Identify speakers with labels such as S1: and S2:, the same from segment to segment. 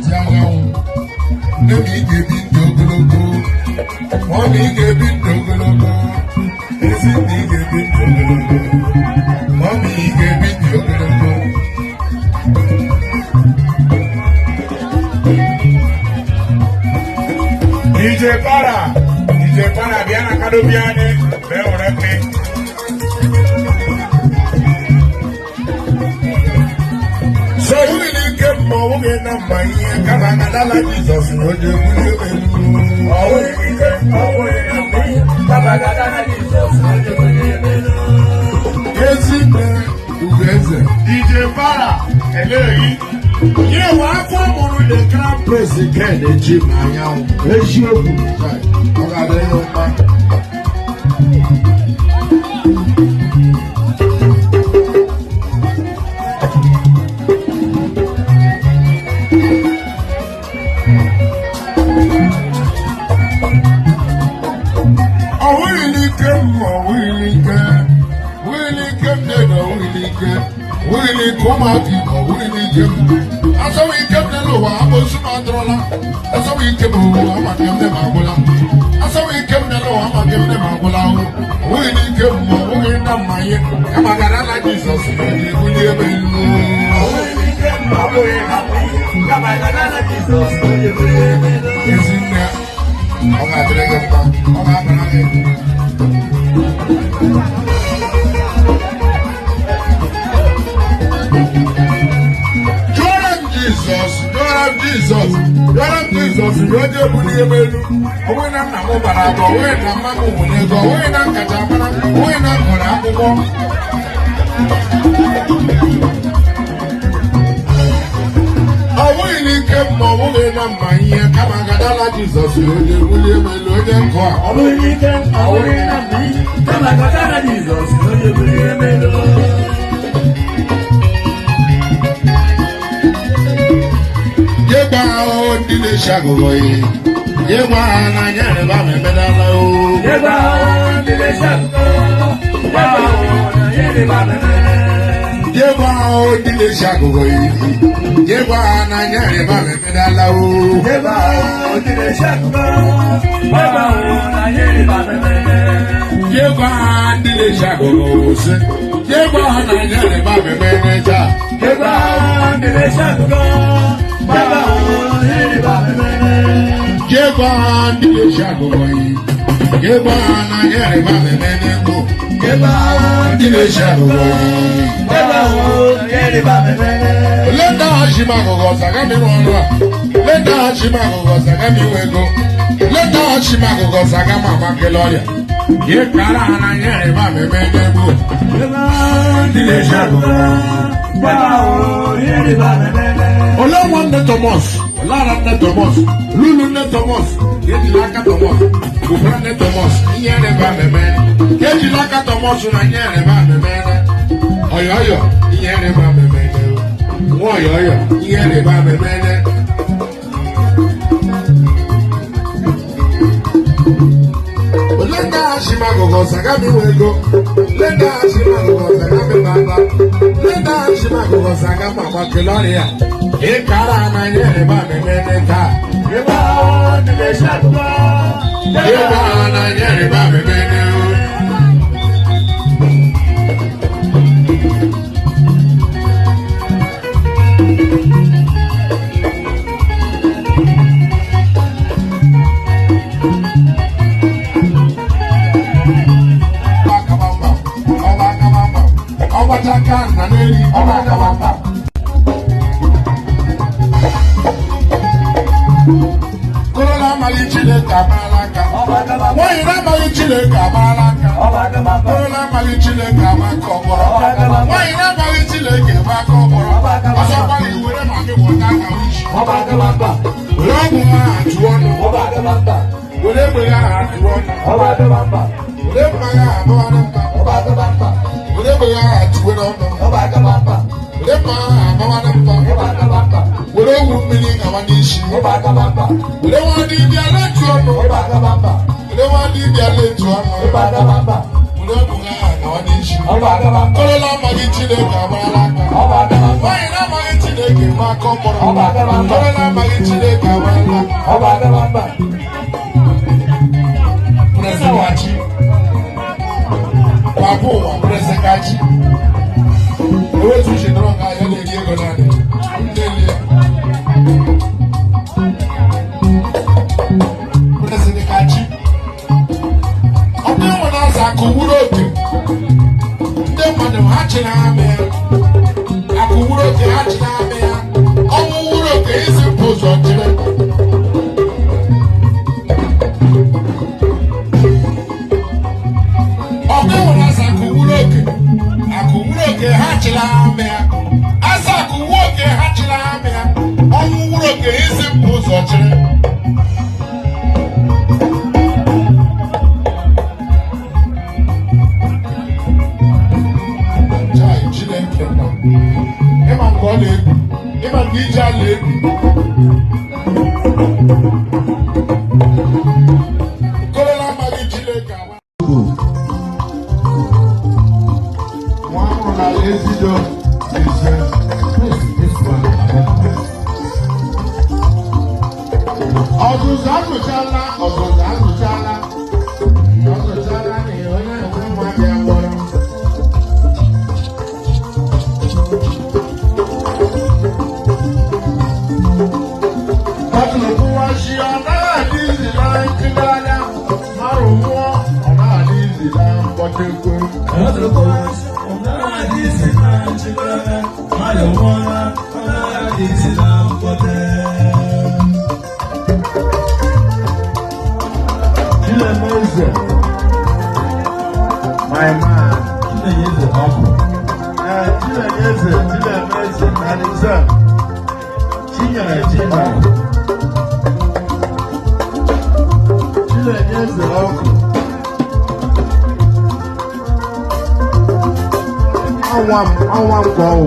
S1: Ntị Anyanwụ, nne m, ị ga-ebi ndụ ogologo. Mummy, ị ga-ebi ndụ ogologo. Ezinne, ị ga-ebi ndụ ogologo. Mummy, ị ga-ebi ndụ ogologo.
S2: DJ Para, DJ Para, bịa na canopy anyị bịa were mkpi.
S1: So wuli ike mma, ọ bụghị na mma ihe, kama na dala Jizọs na onye bulie elu.
S3: Ọ bụghị ike, ọ bụghị na mma ihe, kama ga-adara Jizọs onye bulie elu.
S1: Ezinne Ugeze.
S2: DJ Para, eleghị.
S1: Nye wa afọ mụrụ the crown prince Ken Ejima Anyanwụ.
S3: Eziokwu.
S1: Ọ ga-adịrị ya mma. Ọ wụghị n'ike m, ọ wụghị n'ike, wụghị n'ike m na ọ wụghị n'ike, wụghị n'ike ụmụaka Igbo, ọ wụghị n'ike m. Asọghị ike m n'elu ụwa, amoosu m adọrọla. Asọghị ike m ụwa, amaka m m agwụla. Asọghị ike m n'elu ụwa, amaka m m agwụla. Ọ wụghị n'ike m, ọ wụghị na mmanye, kama gara na Jizọs na ebuli ebe elu.
S3: Ọ bụghị n'ike, ọ bụghị na mma ihe, kama ga-adara Jizọs onye bulie elu.
S1: Ezinne, ọ ga-adịrị gị mma, ọ ga-abara gị. Jụọrọ m Jizọs, jụọrọ m Jizọs, jụọrọ m Jizọs, ya onye bulie m elu. Ọ bụghị na nna m bara aba, ọ bụghị na mma m nwere ego, ọ bụghị na nkacha mara, ọ bụghị na m gụrụ akwụkwọ. Ọ bụghị n'ike m ma ọ bụghị na mma ihe, kama gadala Jizọs onye bulie m elu, onye nkụ a.
S3: Ọ bụghị n'ike, ọ bụghị na mma ihe, kama ga-adara Jizọs onye bulie elu.
S1: Nye gba ahụhụ ndị na-echi agụgọ ihe. Nye gwa ha n'anya rịba ma emedala o.
S3: Yegba ndị na-eche akụkọ, yegba na yereba meme.
S1: Nye gwa ahụhụ ndị na-echi agụgọ ihe. Nye gwa ha n'anya rịba ma emedala o.
S3: Yegba ndị na-eche akụkọ, yegba na yereba meme.
S1: Nye gwa ha ndị na-echi agụgọ ose. Nye gwa ha n'anya rịba ma emeneja.
S3: Yegba ndị na-eche akụkọ, yegba na yereba meme.
S1: Nye gwa ha ndị na-echi agụgọ ihe. Nye gwa ha n'anya rịba ma emenegbu.
S3: Yegba
S1: Ndị na-echi agụgọ ihe.
S3: Yegba na yereba meme.
S1: Leta ha ji m agụgọ zaga m ịrụ ọrụ a. Leta ha ji m agụgọ zaga m inwe ego. Leta ha ji m agụgọ zaga m agbakele ọrịa. Ihe kara ha n'anya rịba ma eme n'egbu.
S3: Yegba ndị na-eche akụkọ, yegba na yereba meme.
S1: Ole nwa nne Thomas, ole ara nne Thomas, lulu nne Thomas, ejila aka Thomas, ụbara nne Thomas, ihe rịba ma eme. Ejila aka Thomas na ihe rịba ma eme. Ọyọ ọyọ, ihe rịba ma eme. Nwa ọyọ ọyọ, ihe rịba ma eme. Leta ha si m agụgọ zaga m inwe ego. Leta ha si m agụgọ zaga m ịba mba. Leta ha si m agụgọ zaga m agbakele ọrịa. Ịkara ha n'anya rịba m emene taa.
S3: Yegba ndị na-eche akụkọ,
S1: Ịgba ha n'anya rịba m emene o. Ọba akaba mba, ọgbacha aka na n'eli, ọba akaba mba. Koro na-amaghị Chineke amaala aka. Nwaanyị na-amaghị Chineke amaala aka. Koro na-amaghị Chineke ama aka ọgbọrọ. Nwaanyị na-amaghị Chineke eme aka ọgbọrọ. Ọzọ gbalị were ma gị wọta aka wishi. Were ọgwụ ha atụ ọnụ. Were egbe ha atụ ọnụ. Were mma ha abụọrọ mma. Were egbe ha atụwe n'ọnụ. Were mma ha abawara mma. Were ogwu mmiri gawa n'isi. Were nwa dibịa letu ọnụ. Were nwa dibịa letu ọnụ. Were ọgwụ ha gawa n'isi. Korola amaghị Chineke amarala aka. Nwaanyị na-amaghị Chineke ma aka ọ kpọrọ. Korola amaghị
S3: Ọba Agabamba.
S1: President Papa ụwa, President Kachi. Ewetu uche nọrọ nga ya na-eri ego naanị. Ndị eli ya. President Kachi. Ọ bụrụ nwe na-aza akụ wuru oke. Ndị mmadụ ha chịrị amị ya. Akụ wuru oke, ha chịrị amị ya. Ọnwụ wuru oke, isi mpụ ụzọ chịrị. Ọkụ nwere asa akụ wuru oke. Akụ wuru oke, ha chịrị amị ya. Asa akụ wuo oke, ha chịrị amị ya. Ọnwụ wuru oke, isi mpụ ụzọ chịrị. Chai, Chineke nna. Ịma nke ọ na-ebi, ịma nke ije ala ebi. Kolola amaghị Chineke ama.
S2: Nwa amụrụ n'ala Ezido is this one.
S1: Ọzụzụ azụchala, ọzụzụ azụchala, ọzụchala na onye nwe nwa bịa gbọrọ. Ọtụtụwashi, ọ naghị adị izi na nkiri anya, marụ mmụọ, ọ naghị adị izi na mkpọchekwe.
S3: Ọ naghị adị izi na nchịkọta, mmadụ nwụọla, ọ naghị adị izi na mkpọte.
S2: Chilemeze, my man.
S3: Chinenyeze ọkụ.
S2: Ee, Chilemeze, Chilemeze, Arinze, Chinyere, Chinyere. Chilenyeze ọkụ. Ọnwa m, ọnwa m ka ọwụ.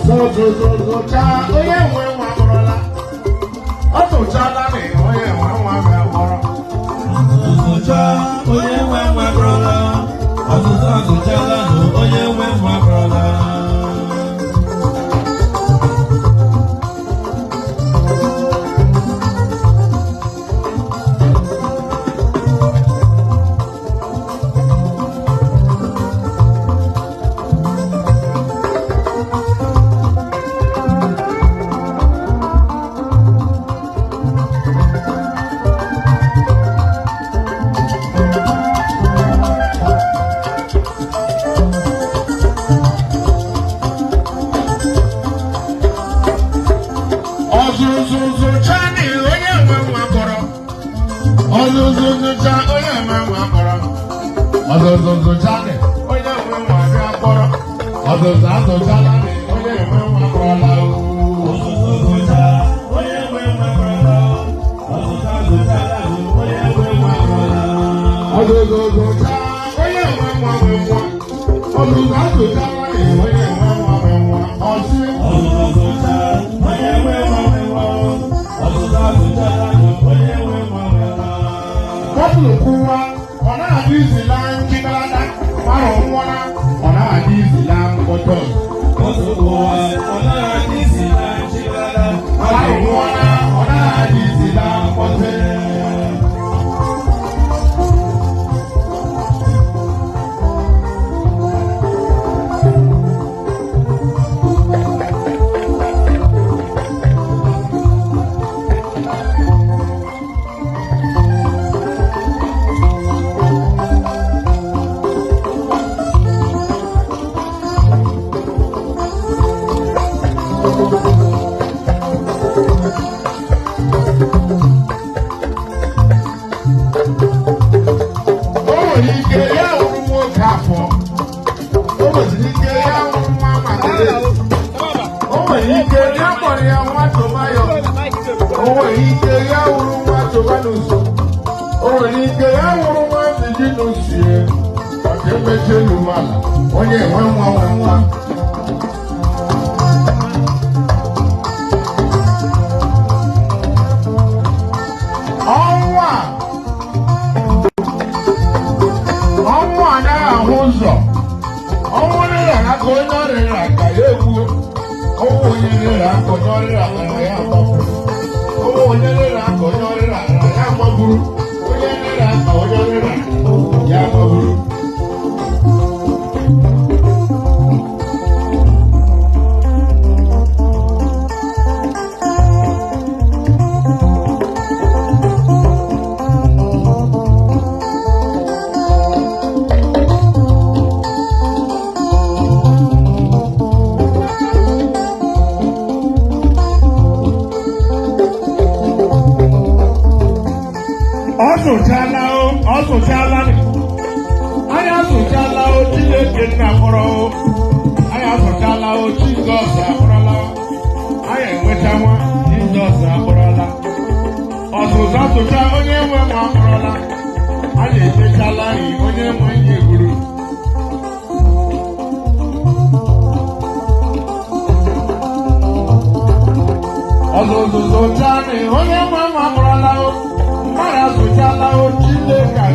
S1: Zụzụzụcha, onye nwe nwa mụrụla. Ọ tụchala na onye nwe nwa mụrụ.
S3: Ọzụzụcha, onye nwe nwa bụrụla. Ọzụzụ azụchala na onye nwe nwa bụrụla.
S1: Ọzụzụzụcha na onye nwe nwa kpọrọ. Ọzụzụzụcha, onye nwe nwa kpọrọ. Ọzụzụzụcha na onye nwe nwa bịa kpọrọ. Ọzụzụ azụchala na onye nwe nwa kpọrọla oo.
S3: Ọzụzụcha, onye nwe nwa bụrụla. Ọzụzụ azụchala na onye nwe nwa bụrụla.
S1: Ọzụzụzụcha, onye nwe nwa nwe nwa. Ọzụzụ azụchala na onye nwe nwa nwe nwa. Ọsị.
S3: Ọzụzụcha, onye nwe nwa nwe nwa. Ọzụzụ azụchala na onye nwe nwa nwe nwa.
S1: Bọtụlụ kwụwa, ọ na-adị izila nkịkalata, mara nwụọla, ọ na-adị izila mkpọtọ.
S3: Ọzụzụ ọ naghị adị isi na nchịkọta.
S1: Mara nwụọla, ọ na-adị izila mkpọtọ. O nwere ike ya wụrụ nwoke afọ. O nwere ike ya wụrụ nwa Magdalene. O nwere ike ya kpọrọ ya nwa Tomayo. O nwere ike ya wụrụ nwa Tomanus. Ji elu ala, onye enwe nwa nwe nwa. Ọnwụ a, ọnwụ anaghị ahụ ụzọ. Ọnwụ rịra aka onye ọrịra ka ya egbuo. Ọnwụ onye rịra aka onye ọrịra ara ya agbapụrụ. Ọnwụ onye rịra aka onye ọrịra ara ya agbagburu. Onye rịra aka onye ọrịra ya agbagburu.
S2: Ọ sụchala o, ọ sụchala. Anyị asụchala o, Chineke nna kpọrọ o. Anyị asụchala o, Jizọs akpọrọla. Anyị enweta nwa, Jizọs akpọrọla. Ọsụsụ asụcha, onye nwe nwa akpọrọla. Anyị emechala anyị, onye nwe ihe gburu. Ọzụzụ zụchanị, onye nwe nwa akpọrọla o. Mmadụ asụchala o, Chineke.